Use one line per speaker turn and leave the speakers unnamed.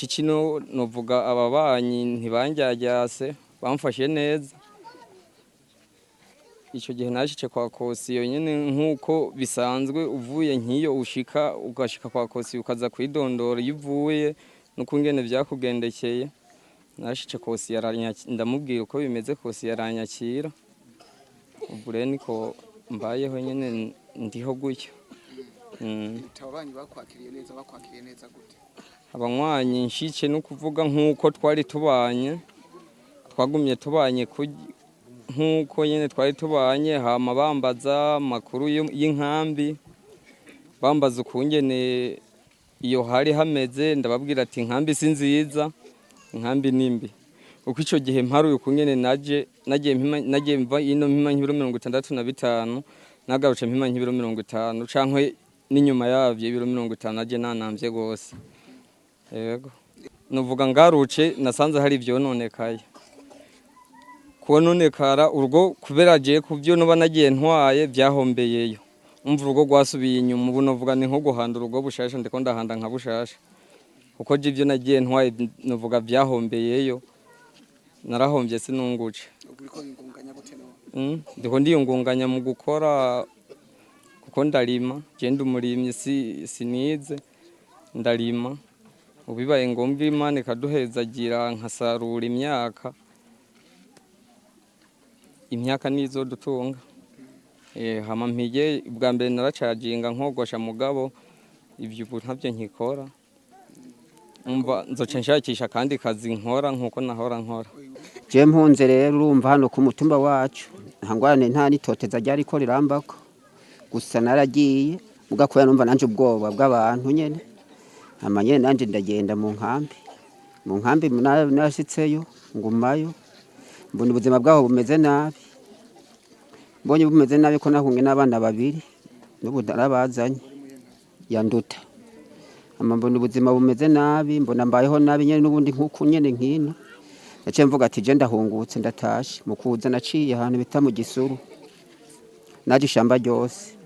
Kino novuga ababanyi ntibanjyajyase, bamfashe neza. Icyo gihe nashice kwa kosiyo nyine nk'uko bisanzwe, uvuye nk'iyo ushika ugashika kwa kosiyo ukaza kwidondora iyo uvuye n'ukungene byakugendekeye. Nashice kosiyo ndamubwira uko bimeze, kosiyo aranyakira. Ubu rero niko mbayeho nyine, ndiho gutyo.
Ababanyi bakwakiriye neza? Bakwakiriye neza gute?
Abanywanyi nshike no kuvuga nk'uko twari tubanye, twagumye tubanye nk'uko nyine twari tubanye. Hama bambaza amakuru y'inkambi, bambaza ukungene iyo hari hameze, ndababwira ati inkambi si nziza, inkambi ni mbi. Uko icyo gihe mparuye ukungene naje nagiye mpima, nagiye mva ino mpima nk'ibiro 65, nagarutse mpima nk'ibiro 50 canke n'inyuma yavyo ibiro 50, naje nanamvye gose. Yego, nuvuga ngaruce nasanze hari ivyononekaye, kononekara urugo kubera je kuvyo noba nagiye ntwaye byahombeyeyo. Umva, urugo rwasubiye inyuma. Ubu novuga ni nko guhanda urugo bushasha, ndiko ndahanda nka bushasha, kuko je ivyo nagiye ntwaye novuga byahombeyeyo, narahombye sinunguce.
Ubwo uriko wiyungunganya gute none?
Ndiko ndiyungunganya mu gukora, kuko ndarima. Je ndi umurimyi, si sinize, ndarima. Ubibaye ngombwa Imana ikaduhezagira nkasarura imyaka, imyaka nizo dutunga. Hama mpige bwa mbere naracaginga nkogosha, mugabo ivyo ubu ntabyo nkikora. Umva, nzoca nshakisha akandi kazi nkora nkuko nahora nkora.
Je mpunze rero, urumva hano ku mutumba wacu nta ngorane, nta n'itoteza ryariko rirambako. Gusa naragiye muga kubera numva nanje ubwoba bw'abantu nyene, hama nyene nanje ndagenda mu nkambi. Mu nkambi narashitseyo, ngumayo, mbona ubuzima bwaho bumeze nabi. Mbonye bumeze nabi ko nahunge n'abana babiri, n'ubu narabazanye yanduta. Hama mbona ubuzima bumeze nabi, mbona mbayeho nabi nyene n'ubundi nkuku nyene nkino. Naciye mvuga ati je ndahungutse, ndatashe. Mu kuza naciye ahantu bita mu Gisuru, naje ishamba ryose.